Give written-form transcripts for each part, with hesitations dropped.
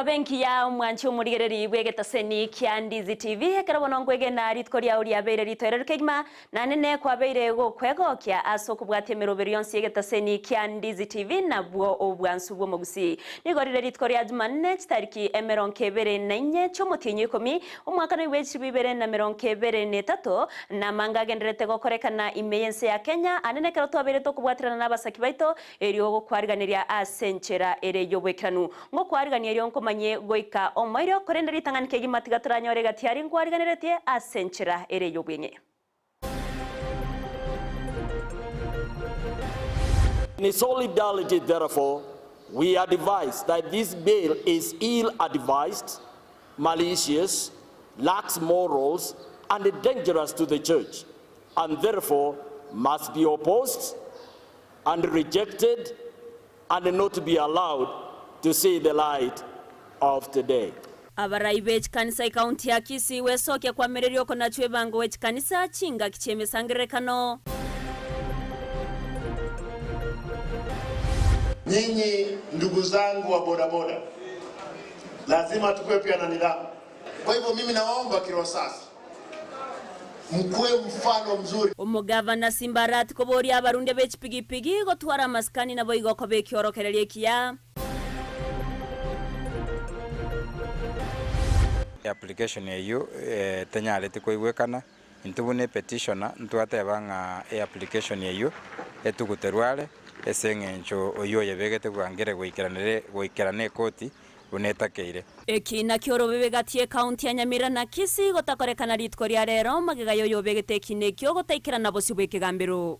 Emagoroba engiya omwanchi omorigereri bw'egetaseni kia Ndizi TV, ekero bono nkwegena rituko riao riabeire ritoereru kegima, Naende nekwabeire gokwegokia ase okobwatia emeroberio yonsi y'egetaseni kia Ndizi TV nabwo obwansu bw'omogusii. Nigo rire rituko ria Jumanne chitariki emerongo ebere na inye chi'omotienyi oikomi, omwaka noigwe chilifu ibere na merongo ebere na etato, na amanga agendererete gokorekana ime y'ense ya Kenya, ande nekero twabeire tokobwaterana nabasaki baito erio gokwariganeria ase enchera ere y'oboikeranu. Ngokwariganirie erio nkomanyie goika omoerio, korende ritang'ani kegima tiga toranyore egati aria nkwariganeretie ase enchera ere y'obweng'e. In solidarity therefore, we advise that this bill is ill-advised, malicious, lacks morals, and dangerous to the church, and therefore must be opposed and rejected and not be allowed to see the light of today. Abarai be chikanisa ekaunti ya Kisii gwesokia kwamereria okonachwa ebango gwe chikanisa chingaki chi'emesangererekano. Nyinyi ndugu zangu wa bodaboda, lazima tukuwe pia na nidhamu. Kwa hivyo mimi nawaomba kiroho safi mkuwe mfano mzuri. Omogavana Simba Arati koboria abarundia be chipigipigi gotwara amasikani naboigo koba ekiorokererio ekiya. Eapplication eyio tenyareti koigwekana, intwe buna epetitioner ntwateba ng'a eapplication eyio etuguterwe are ase eng'encho oyio oyebegete bwangire goikeranere goikerana ekoti buna etakeire. Eki nakio orobebe gati y'ekaunti ya Nyamira na Kisii gotakorekana rituko ria rero magega y'oyobegete ekina ekio gotaikerana bosio bw'ekegambero.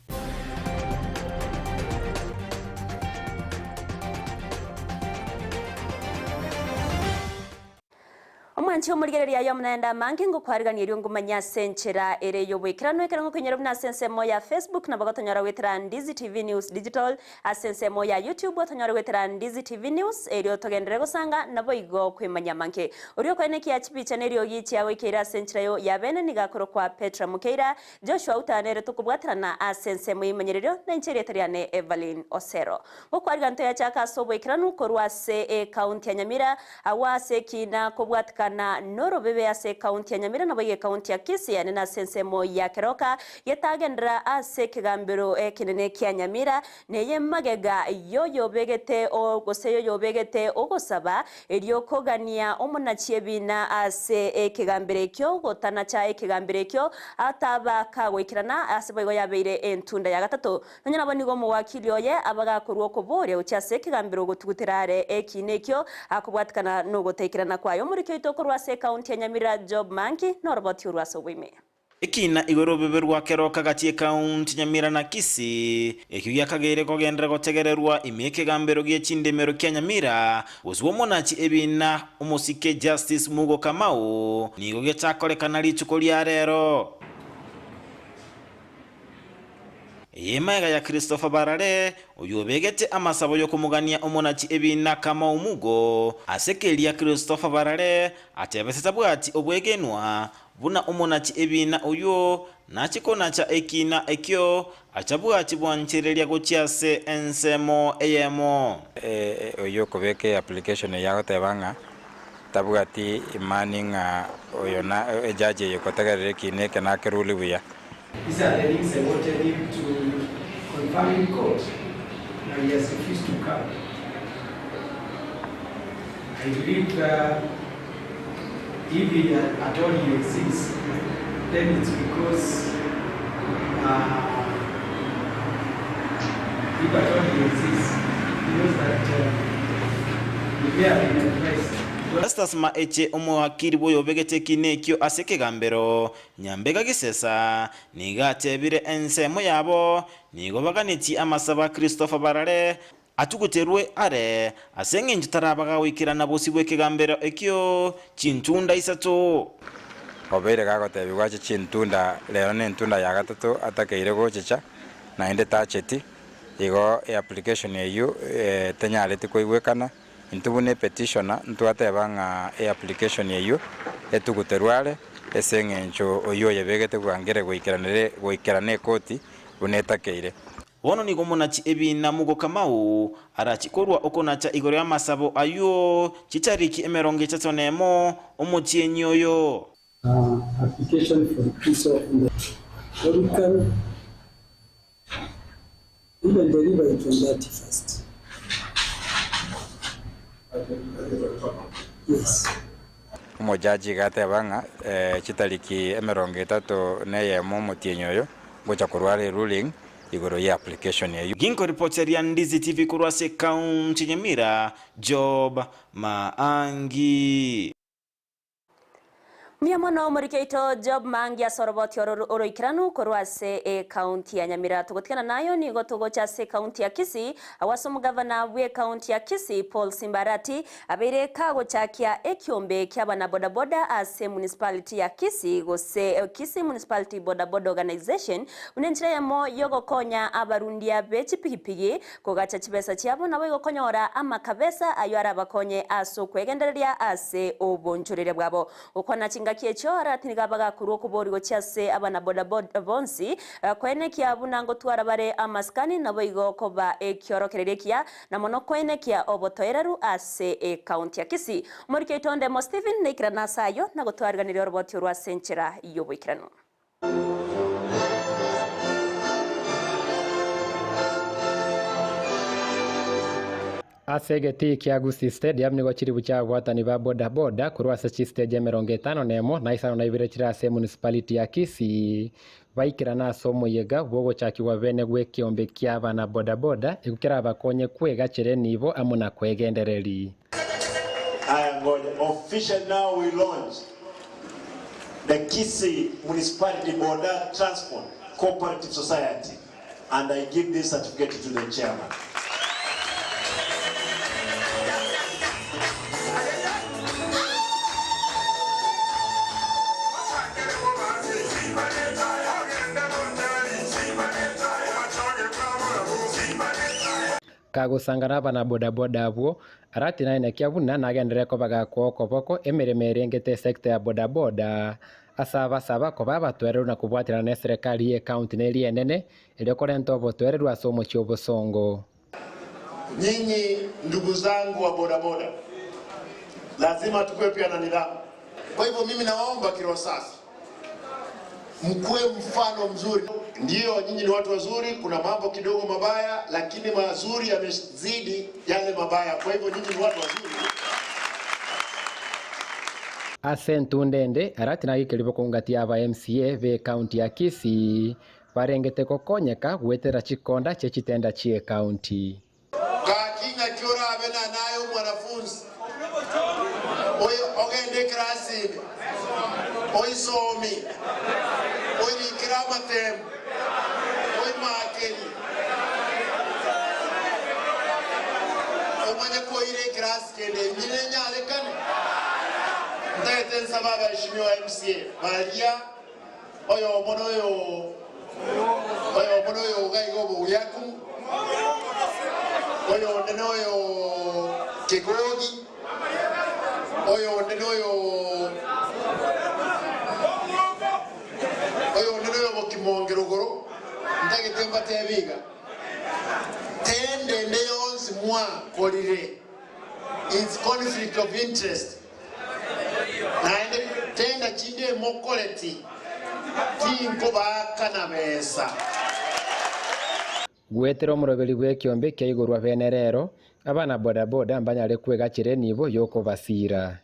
Omwanchi omorigereria aye omonene amange ngokwarigania erio ngomanye ase enchera ere y'oboikeranu ekero ngokoinyora buna ase ensemo ya Facebook nabo gotonyora goetera Ndizi TV News Digital Ase ensemo ya YouTube otonyore goetera Ndizi TV News erio togenderere gosanga naboigo kwemanya amange. Oria okoenekia chipicha na eriogi chiagoikeire ase enchera yo ya bene nigo akorokwa Petra Mukeira, Joshua Uta nere tokobwaterana ase ensemo y'emanyererio na inche erieta riane Evelyn Osero. Gokwariga ntoyachaka ase oboikeranu korwa ase ecounty ya Nyamira agwo ase ekina kobwatikana norobebe ase ecounty ya Nyamira naboigo ecounty ya Kisii ane nase ensemo ya Keroka Getagenderera ase ekegambero ekenene kia Nyamira, neye magega y'oyobegete gose y'oyobegete ogosaba, erio kogania omonachi ebiina ase ekegambero ekio, gotanacha ekegambero ekio, ataba kagoikerana, ase boigo yabeire entunda ya gatato. Nonya nabo nigo omowakili oye abagakorwa okoboria gochia ase ekegambero gotugutera are ekiina ekio, akobwatikana nogotaikerana kwaye. Omoriki oito korwa ase ekaunti ya Nyamira Job Manki noroboti orwo ase oboime. Ekina igoro orobebe rwa keroka gati ekaunti Nyamira na Kisii, ekio giakageire kogenderera gotegererwa ime ekegambero gie chindemero kia Nyamira, gose bw'omonachi ebina omosike Justice Mugo Kamau, nigo getakorekana rituko ria rero. Eye magega ya Christopher Barare, oyobegete amasabo y'okomogania omonachi ebina Kamau Mugo, ase keria Christopher Barare atebete tabwati obwegenwa Buna omonachi ebiina oyio nache konacha ekiina ekio, achabwati bwanchereria gochia ase ensemo eyemo. Oyio okobeka eapplication eyio agoteba ng'a tabwati imani ng'a oyo na ejaji eye okotegerera ekiina eke nakerule buya. These are the things I wanted him to confirm in court but he has refused to come. I believe uh, if he at all he exists, then it's because uh, if at all he exists, he knows that uh, he may have been advised. Festus Maeche, omowakili bw'oyobegete ekiina ekio ase ekegambero, Nyambega Gisesa, nigo atebire ensemo yabo nigo baganetie amasabo a Christopher Barare Atuguterwe are, ase engencho taraba gagoikerana bosio bw'ekegambero ekio chintunda isato. Obeire gagotebigwa ache chintunda, rero nentunda ya gatato atakeire gochicha, naende tacheti, igo eapplication eyio tenyareti koigwekana, intwe buna epetitioner ntwateba ng'a eapplication eyio etuguterwe are, ase eng'encho oyio oyebegete bwangire goikeranere goikerana ekoti buna etakeire. Bono nigo omonachi ebiina Mugo Kamau arachi korwa okonacha igoro y'amasabo ayio chitariki 31 omotienyi oyo. Application for recusal on the or we can even deliver it on 31st. Yes. Omojaji iga ateba ng'a chitariki 31 omotienyi oyo ngocha korwa are ruling igoro ye application eyio. Ginkoripoteria Ndizi TV korwa ase ekaunti ya Nyamira, Job Maangi. Mbuya mono omoriki oito Job Mangi ase oroboti oro oroikeranu korwa ase ekaunti ya Nyamira. Togotigana nayo nigo togocha ase ekaunti ya Kisii agwo ase omogavana bw'ekaunti ya Kisii Paul Simba Arati abeire kagochakia ekiombe ki'abana bodaboda ase municipality ya Kisii gose Kisii Municipality Bodaboda Organization buna enchera eyemo yogokonya abarundia be chipigipigi Kogacha chibesa chiabo naboigo konyora amakabesa ayio arabakonye ase okwegendereria ase obonchoreria bwabo. Gokwana chingaki echio Arati nigo abagakorwa okoboria gochia ase abanabodaboda bonsi, koenekia buna ngotwara bare amasikani naboigo koba ekiorokererio ekiya na mono koenekia obotoereru ase ekaunti ya Kisii. Omoriki oito Ndemo Stephen naikerane ase ayio na gotwariganiria oroboti orwo ase enchera y'oboikeranu. Ase egetii kia Gusii Stadium nigo chiribu chi'ababwatani ba boda boda korwa ase chistage 51 na 52 chire ase emunicipality ya Kisii baikerana ase omoyega bw'ogochakigwa bene gw'ekeombe kia abana boda boda ekio kerabakonye kwegachera enibo amo na kwegendereri. Aya ngoja, officially now we launch the Kisii Municipality Boda Transport Cooperative Society and I give this certificate to the chairman. Kagosangana abana bodaboda abwo, aratinanekia buna nagenderere koba gakoa okoboko emeremo erengete esecta ya bodaboda, ase abasaba koba abatoereru na kobwaterana neserekari y'ecounty neria enene erio korenta obotoereru ase omochie obosongo. Nyinyi ndugu zangu wa bodaboda, lazima tukue pia na nidhamu. Kwa hivyo mimi nawaomba kiroho safi, mkuwe mfano mzuri. Ndiyo, nyinyi ni watu wazuri, kuna mambo kidogo mabaya, lakini mazuri yamezidi yale mabaya. Kwa hivyo nyinyi ni watu wazuri. Ase entunda ende, Arati nagikeria bokong'atia aba MCA be county ya Kisii barengete gokonyeka goetera chikonda chie chitenda chie county. Gaki ng'aki orabe na naye omwanafunzi oyo ogende ekerasi ime, oisomi, oirikere amatemo, oimakerie, omanye koira ekerasi kende ime nenyarekane? Ntagete nsabe abaheshimiwa MCA baria Oyomo noyo, oyomo noyo iga iga obogiaku, oyonde noyo kegogi, oyonde noyo, oyonde noyo bokimonge rogoro. Ntagete mbatebie iga, tende ende yonsi mwakorire is conflict of interest. Naende tenda chinde emokoreti, tinkobaakana besa. Goetera omoroberi bw'ekiombe kia igorwa bene rero, abana boda boda mbanyare kwegachera enibo y'okobasiira.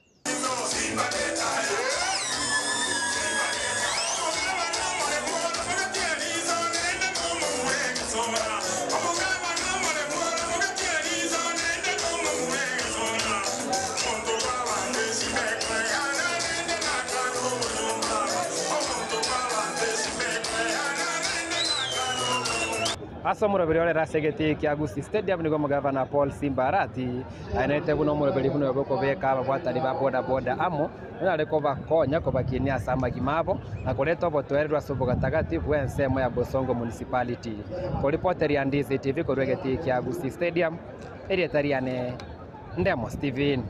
Ase omoroberi orere ase egetii kia Gusii Stadium nigo omogavana Paul Simba Arati aenete buna omoroberi buna oyo bw'okobeka ababwatani ba boda boda amo onyare kobakonya kobakinia ase amagima abo na koreta obotoereru ase obogatagati bw'ensemo ya Bosongo Municipality. Koripoteria Ndizi TV korwa egetii kia Gusii Stadium, erieta riane Ndemo Stephen.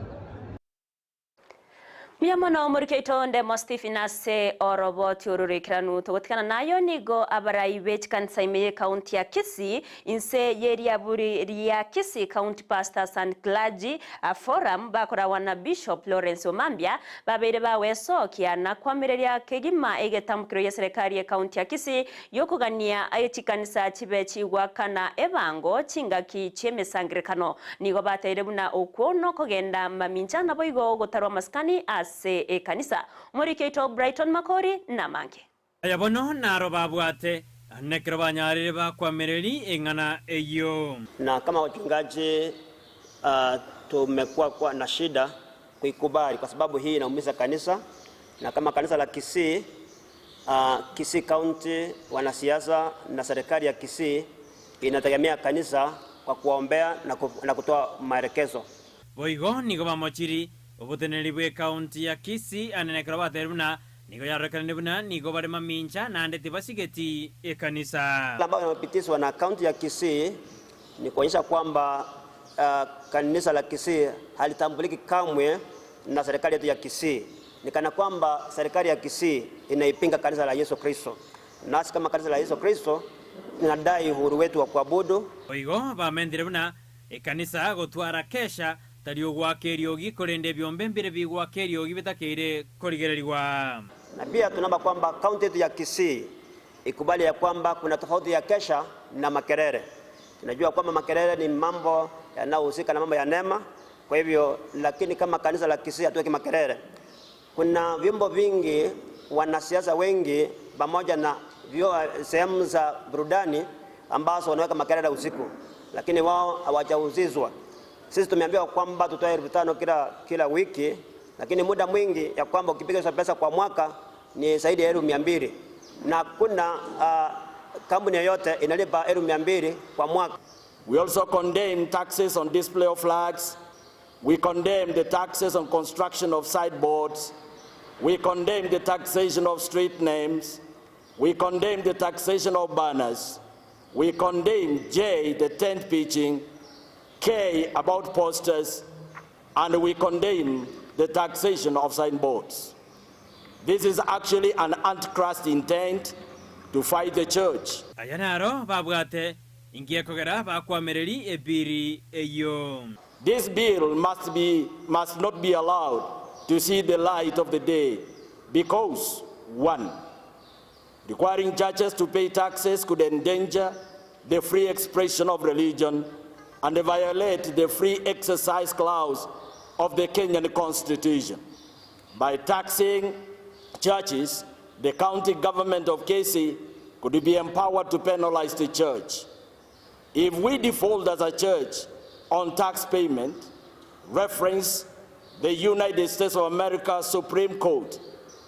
Mbuya mono omoriki oito Ndemo Stephen ase oroboti oru roikeranu. Togotigana nayo nigo abarai be chikanisa ime y'ecounty ya Kisii inse y'eriaburi ria Kisii County Pastors and Clergy Forum bakoragwa na Bishop Lawrence Omambia babeire bagwesokia na kwamireria kegima egetambukero gi'eserekari y'ecounty ya Kisii y'okogania chikanisa chibe chigwakana ebango chingaki chi'emesangererekano. Nigo bateire buna okwo nokogenda mamincha naboigo gotarwa amasikani ase ekanisa. Omoriki oito Brighton Makori namange. Aya bono naro babwate, na ekero banyarire bakwamereri eng'ana eyio. Na kama wachungaji uh, tumekuwa kwa na shida kuikubali kwa sababu hii inaumiza kanisa, na kama kanisa la Kisii uh, Kisii County, wanasiasa na serikali ya Kisii inategemea kanisa kwa kuwaombea na, ku, na kutoa maelekezo. Boigo nigo bamochiri oboteneneri bw'ecounty ya Kisii anene ekero bateire buna nigo yarorekanire buna nigo bare mamincha naende tibasigeti ekanisa. ambayo yamepitishwa na kaunti ya Kisii ni kuonyesha kwamba uh, kanisa la Kisii halitambuliki kamwe na serikali yetu ya Kisii. Ni kana kwamba serikali ya Kisii inaipinga kanisa la Yesu Kristo. Nasi kama kanisa la Yesu Kristo tunadai uhuru wetu wa kuabudu. Boigo bamentire buna ekanisa gotwara kesha tari ogwaka eriogi korende ebiombe mbire bigwaka eriogi bitakeire korigereriwa. Na pia tunaomba kwamba kaunti yetu ya Kisii ikubali ya kwamba kuna tofauti ya kesha na makerere. Tunajua kwamba makerere ni mambo yanayohusika na mambo ya neema, kwa hivyo lakini kama kanisa la Kisii hatuweki makerere. Kuna vyombo vingi, wanasiasa wengi pamoja na sehemu za burudani ambazo wanaweka makerere usiku, lakini wao hawajahusishwa. Sisi tumeambiwa kwamba tutoe 5,000 kila, kila wiki, lakini muda mwingi ya kwamba ukipiga hizo pesa kwa mwaka ni zaidi ya 200,000 na kuna uh, kampuni yoyote inalipa 200,000 kwa mwaka. We also condemn taxes on display of flags. We condemn the taxes on construction of sideboards. We condemn the taxation of street names. We condemn the taxation of banners. We condemn J, the tent pitching, K, about posters, and we condemn the taxation of signboards. This is actually an antichrist intent to fight the church. Aya naro babwate ingie kogera bakwamereri ebiri eyo. This bill must, be, must not be allowed to see the light of the day because, one, requiring churches to pay taxes could endanger the free expression of religion and violate the free exercise clause of the Kenyan Constitution. By taxing churches, the county government of Kisii could be empowered to penalize the church. If we default as a church on tax payment, reference the United States of America Supreme Court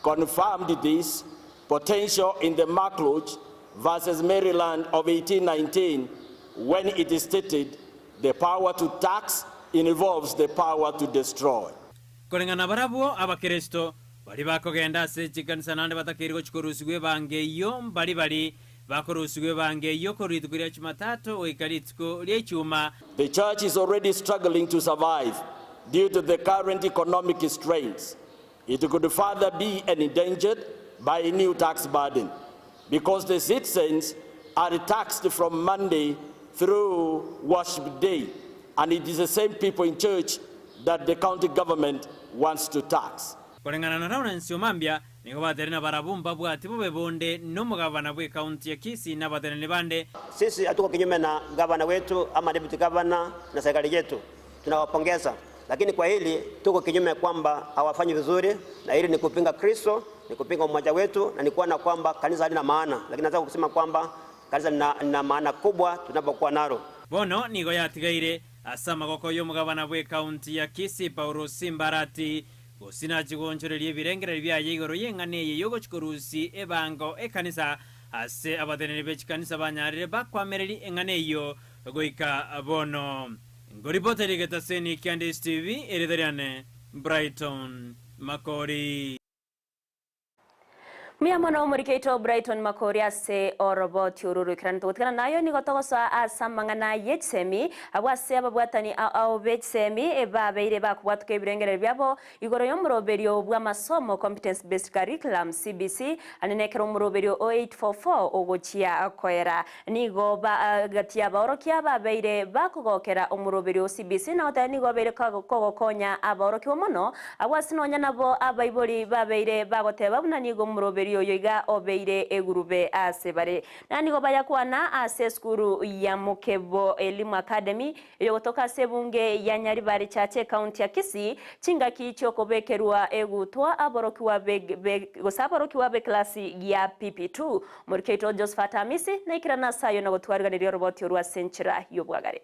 confirmed this potential in the McLeod versus Maryland of 1819 when it is stated the power to tax involves the power to destroy. Koreng'ana barabwo abakristo bari bakogenda ase chikanisa naende batakeire gochikorusigwa ebango eyio mbari bari bakorusigwa ebango eyio korwa rituko ria Jumatatu goika rituko ria Ichuma. The church is already struggling to survive due to the current economic strains. It could further be endangered by a new tax burden because the citizens are taxed from Monday through worship day, and it is the same people in church that the county government wants to tax. Koreng'ana na Lawrence Omambia nigo batere na barabwo mbabwati bobe bonde n'omogavana bwe county ya Kisii na abateneni bande. Sisi hatuko kinyume na gavana wetu ama deputy governor na serikali yetu, tunawapongeza, lakini kwa hili tuko kinyume kwamba hawafanyi vizuri, na hili ni kupinga Kristo, ni kupinga umoja wetu, na ni kuona kwamba kanisa halina maana, lakini nataka kusema kwamba kanisa lina, lina maana kubwa tunapokuwa nalo. Bono nigo yatigaire ase amagoko y'omogavana bwe county ya Kisii Paulo Simbarati gosina chigonchoreria ebirengereri biaye igoro y'eng'ana eye yogochikorusi ebango ekanisa ase abateneni be chikanisa banyarire bakwamereri eng'ana eyo goika bono. Ngoripota getaseni kia Ndisi TV erithariane Brighton Makori. Mbuya mono omorikeito Brighton Makori ase oroboti oru roikeranu togotigana nayo nigo togosoa ase amang'ana ye chisemi abwo ase ababwatani ao be chisemi babeire bakobwatuka ebirengererio biabo igoro y'omoroberio bw'amasomo Competence Based Curriculum, CBC, ande nekero omoroberio o 844 ogochia koera. Nigo ba gati y'abaorokia babeire bakogokera omoroberio o CBC na goteba nigo obeire kogokonya abaorokigwa mono, abwo ase nonya nabo abaibori babeire bagoteba buna nigo omoroberio oyo iga obeire egurube ase bare. Na nigo bayakwana ase esukuru ya Mokebo Elimu Academy eyogotoka ase ebunge ya Nyaribari Chache ekaunti ya Kisii, chingaki chiokobekerwa egutwa aborokigwa be gose aborokigwa b'eklasi ya PP2. Omoriki oito Josephat Amisi naikerane ase ayio na gotwariganeria oroboti orwo ase enchera y'obwagare.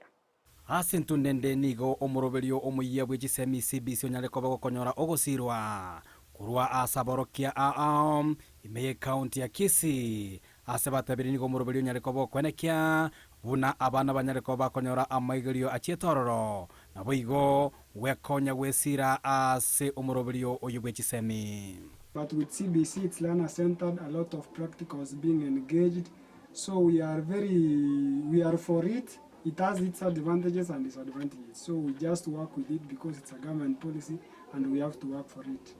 Ase entunda ende nigo omoroberio omoyia bwe chisemi CBC onyare koba gokonyora ogosirwa korwa ase aborokia ao ime y'ecounty ya Kisii. Ase batebirie nigo omoroberio onyare koba okwenekia buna abana banyare koba bakonyora amaigerio achiete ororo, naboigo gwekonya gwesira ase omoroberio oyio bwe chisemi. But with CBC it's learner centered, a lot of practicals being engaged, so we are very, we are for it, it has its advantages and disadvantages, so we just work with it because it's a government policy and we have to work for it.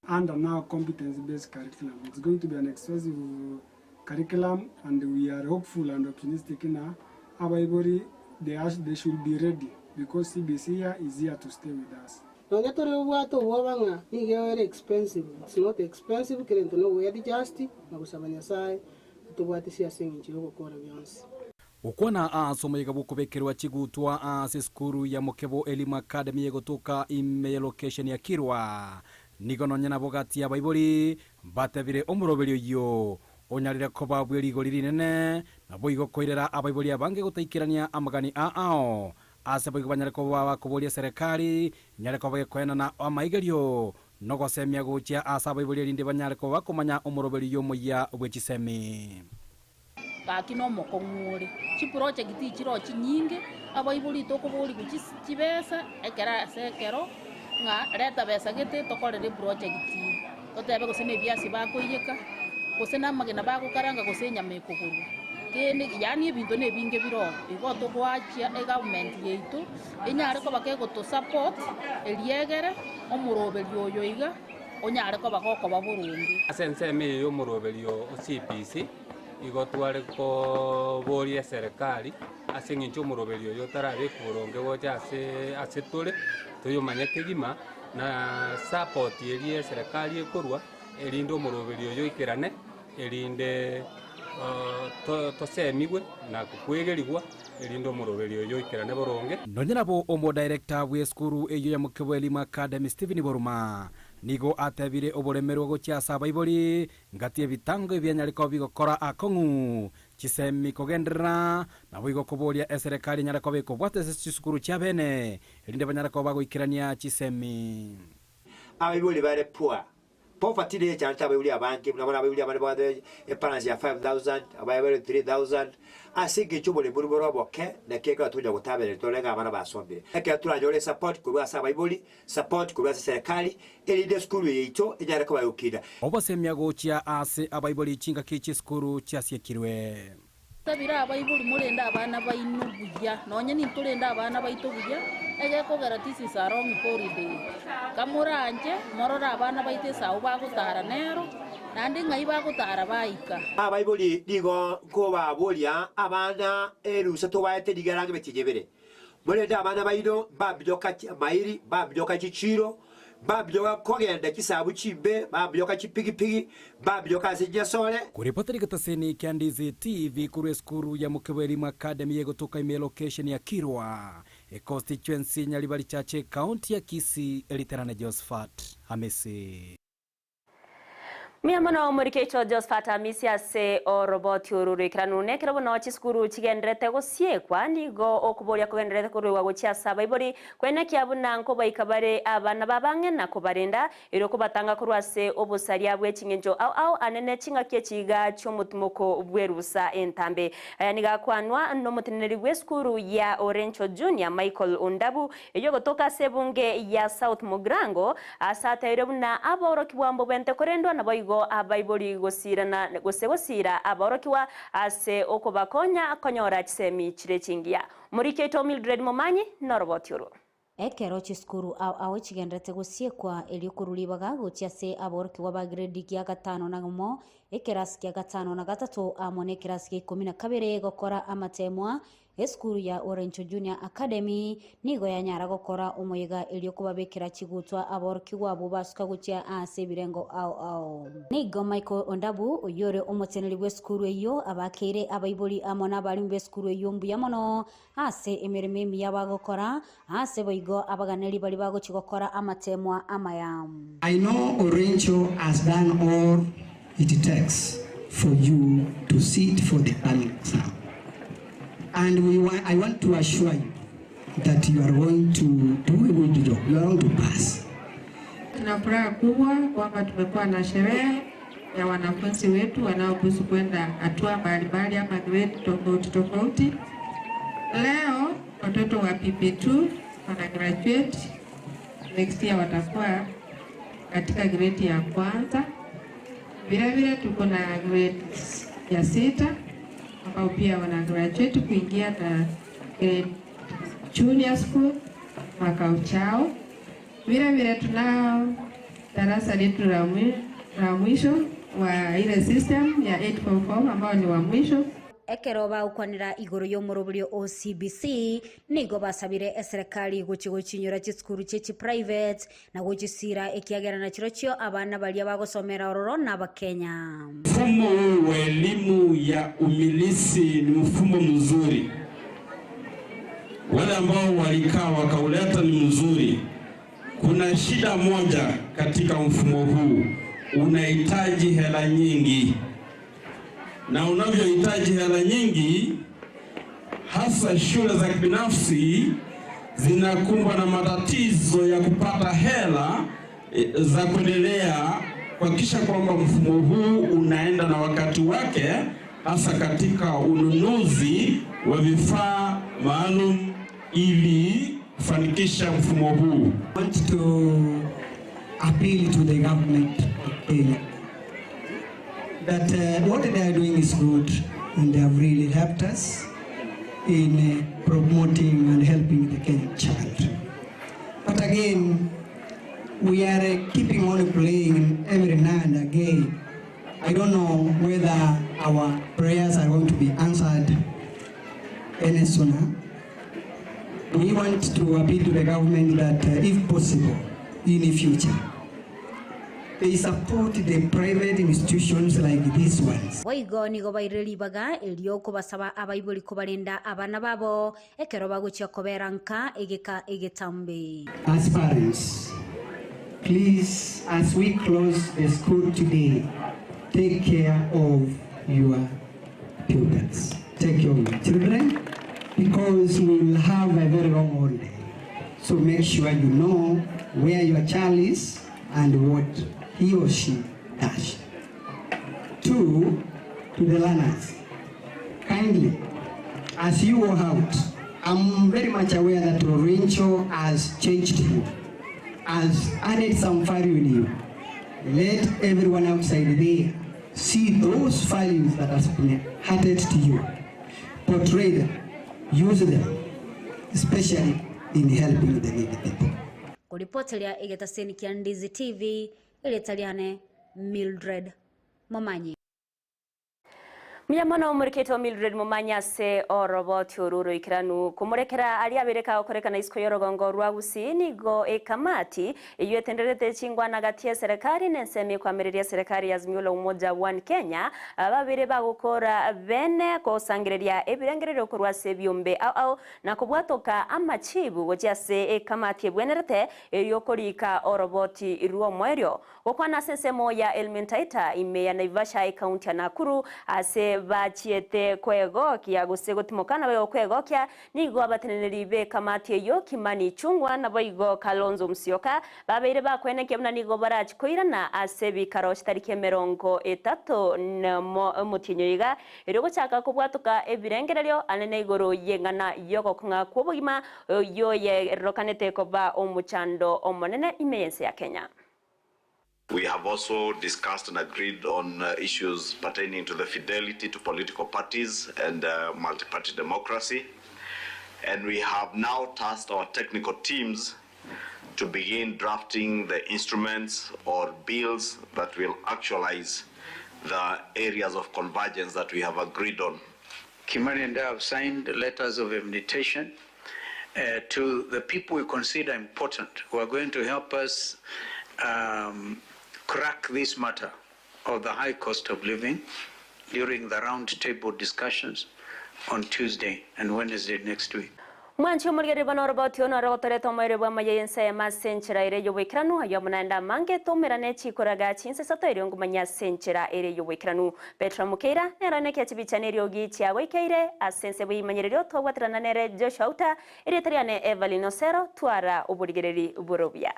Under now competence based curriculum, it's going to be an expensive curriculum and we are hopeful and optimistic ng'a abaibori they are, they should be ready because CBC here is here to stay with us. Nonya tore obwate obwoba ng'a nigo ere expensive, it's not expensive, kera egento nogoe adjust na gosaba Nyasaye atobwatisie ase eng'encho yogokora bionsi. Gokwana ase omoyega bw'okobekerwa chigutwa ase esukuru ya Mokebo Elimu Academy egotoka ime ye location ya Kirwa, nigo nonya nabo gati y'abaibori batebire omoroberi oyio onyarire koba bwe rigori rinene, naboigo koirera abaibori abange gotaikerania amagani a ao ase boigo banyare koba bakoboria eserekari enyare koba gekoenana amaigerio nogosemia gochia ase abaibori erinde banyare koba bakomanya omoroberi oyio omoyia bwe chisemi. Gaki nomokong'u ore. Chiprojekti chiroo chinyinge, abaibori tokoborigwa chibesa ekero ase ekero, ng'a reta besa gete tokorere eprojekti eye. Totebe gose na ebiasi bakoiyeka, gose na amagena bagokaranga gose enyama ekogorwa. Kende yaani ebinto na ebinge bire oo, igo togoachia egovernment yaito, enyare koba kegotosupport, eriegere, omoroberio oyo iga, onyare koba gokoba boronge. Ase ensemo eye y'omoroberio o CBC, igo tware koboria eserekari ase eng'encho omoroberio oyo otarabekwa boronge gocha ase ase tore, toyomanye kegima, na support eria eserekari ekorwa, erinde omoroberio oyo oikerane, erinde tosemigwe na kwegerigwa, erinde omoroberio oyo oikerane boronge. Nonya nabo omodirector bw'esukuru eyio ya Mokebo Elimu Academy Stephen Boruma nigo atebire oboremerwa gochia ase abaibori ngati ebitango ebianyare koba bigokora akong'u chisemi kogenderera naboigo koboria eserekari enyare koba ekobwata ase chisukuru chiabene erinde banyare koba bagoikerania chisemi. Abaibori bare poor Poverty neye echanchete abaibori abange, buna bono abaibori abande babwate ebalance ya 5000, abaye bare 3000, ase engencho oboremu bore oboke, naki ekero tonya gotabereri tore ng'a abana basomire. Ekero toranyore esupport korwa ase abaibori, support korwa ase eserekari, erinde esukuru eye yaito enyare koba egokinda. Obosemia gochia ase abaibori chingaki chisukuru chiasiekirwe. Tabire abaibori morende abana baino buya, nonye nintorende abana baito buya, egekogera this is a long holiday. Kamoranche morore abana baito esau bagotara nero, naende ng'ai bagotara baika. Abaibori nigo nkobaboria abana erusa tobaete nigo erange emetienyi ebere. Morende abana baino mbabinyoka mairi, mbabinyoka chichiiro, mbabinyoka kogenda chisabu chimbe, mbabinyoka chipigipigi, mbabinyoka ase chinyasore. Koripota rigetaseni kia Ndizi TV korwa esukuru ya Mokebo Elimu Academy egotoka ime elocation ya Kirwa, econstituency Nyaribari Chache, County ya Kisii, Eriterane Josephat Hamisi. Mbuya mono omorikeicho Josphat Amisi ase oroboti oru roikeranu. Nekero bono chisukuru chigendererete gosiekwa, nigo okoboria kogendererete koruegwa gochia ase abaibori, koenekia buna nkobaika bare abana b'abang'e na kobarenda, erio kobatanga korwa ase obosaria bwe ching'encho ao ao anene ching'aki echi iga chi'omotimoko bw'erusa entambe. Aya nigo akwanwa nomoteneneri bw'esukuru ya Orencho Junior Michael Ondabu, eyio egotoka ase ebunge ya South Mugirango, Ase ateire buna aborokigwa mbobente korendwa naboigo boigo abaibori gosirana gose gosira abaorokigwa ase okobakonya konyora chisemi chire chingiya. Omoriki oito Mildred Momanyi noroboti orwo. Ekero chisukuru ao ao chigenderete gosiekwa, erio korwa ribaga gochia ase aborokigwa ba grade gia gatano na omo, ekerasi kia gatano na gatato amo nekerasi gia ikomi na kabere gokora amatemwa, esukuru ya Orencho Junior Academy nigo yanyara gokora omoyega erio kobabekera chigutwa aborokigwa abwo basuka gochia ase ebirengo ao ao. Nigo Michael Ondabu, oyio ore omoteneneri bw'esukuru eyio, abakeire abaibori amo nabarimu b'esukuru eyio mbuya mono Ase emeremo emiya bagokora, ase boigo abaganeri baria bagochia gokora amateemwa amaya. I know Orencho has done all it takes for you to sit for the coming exam and we wa I want to assure you that you are going to do a good job, you are going to pass. Tuna furaha kubwa kwamba tumekuwa na sherehe ya wanafunzi wetu wanaobusu kwenda hatua mbalimbali ama grade tofauti tofauti. Leo watoto wa PP2 wana graduate, next year watakuwa katika grade ya kwanza. Vilevile tuko na grade ya sita ambao pia wana graduate kuingia na grade junior school mwaka uchao. Vile vile tunao darasa letu la mwisho wa ile system ya 844 ambao ni wa mwisho. Ekero bagokwanera igoro y'omoroberio o CBC, nigo basabire eserekari gochia gochinyora chisukuru chie chiprivate na gochisiira ekiagera nachirochio abana baria bagosomera ororo n'Abakenya. Mfumo huu wa elimu ya umilisi ni mfumo mzuri, wale ambao walikaa wakauleta ni mzuri. Kuna shida moja katika mfumo huu, unahitaji hela nyingi, na unavyohitaji hela nyingi, hasa shule za kibinafsi zinakumbwa na matatizo ya kupata hela za kuendelea kuhakikisha kwamba mfumo huu unaenda na wakati wake, hasa katika ununuzi wa vifaa maalum ili kufanikisha mfumo huu. I want to appeal to the government of Kenya that what they are doing is good and they have really helped us in promoting and helping the Kenyan child. But again, we are keeping on playing every now and again. I don't know whether our prayers are going to be answered any sooner. We want to appeal to the government that if possible, in the future, they support the private institutions like these ones. Boigo nigo baire ribaga erio kobasaba abaibori kobarenda abana babo ekero bagochia kobera nka egeka egetambe. As parents, please, as we close the school today, take care of your pupils. Take care of your children, because we will have a very long holiday. So make sure you know where your child is and what he or she does. Two, to the learners, kindly, as you go out, I'm very much aware that Orencho has changed you, has added some value in you. Let everyone outside there see those values that has been added to you. Portray them, use them, especially in helping the needy people. Koripoteria egetaseni kia Ndizi TV, eretariane Mildred Momanyi. Mbuya mono omorikete Mildred Momanyi ase oroboti oru oroikeranu komorekera aria abereka okorekana isiko y'orogongo rwa Gusii nigo ekamati eywo etenderete chingwana gati ya serikali na ensemo ekwamereria serikali ya Azimio la Umoja One Kenya babere bagokora bene kosangereria ebirengererio korwa ase ebiombe ao ao na kobwatoka amachibu gochia ase ekamati ebwenerete erio korika oroboti rwa omoerio gokwana ase ensemo ya Elmentaita ime ya Naivasha ekaunti ya Nakuru ase bachiete kwegokia gose gotimokana bayo kwegokia nigo abateneneri bekamati eyo Kimani Ichung'wa naboigo Kalonzo Musyoka babeire bakwenekia buna nigo barachikoirana ase ebikaro chitariki emerongo etato nemo omotienyo iga erio gochaka kobwatoka ebirengererio anene igoro y'eng'ana y'ogokong'a kwa obogima oyo yerokanete koba omochando omonene ime y'ense ya Kenya. We have also discussed and agreed on uh, issues pertaining to the fidelity to political parties and uh, multi-party democracy. And we have now tasked our technical teams to begin drafting the instruments or bills that will actualize the areas of convergence that we have agreed on. Kimani and I have signed letters of invitation uh, to the people we consider important who are going to help us um, crack this matter of the high cost of living during the roundtable discussions on Tuesday and Wednesday next week. Mwanchi omorigereria bono oroboti ono ore gotoreta omoerio bw'amaya y'ense eyemo ase enchera ere y'oboikeranu, ayio amo naende amange toumerane chikoraga chinsa isato erio ngomanye ase enchera ere y'oboikeranu. Petero Mukeira nere one ekechibicha neriogi chiagoikeire ase ense bw'eimanyererio twabwaterana nere Joshua Outa, erieta riane Evelyn Osero, twara oborigereri bore obuya.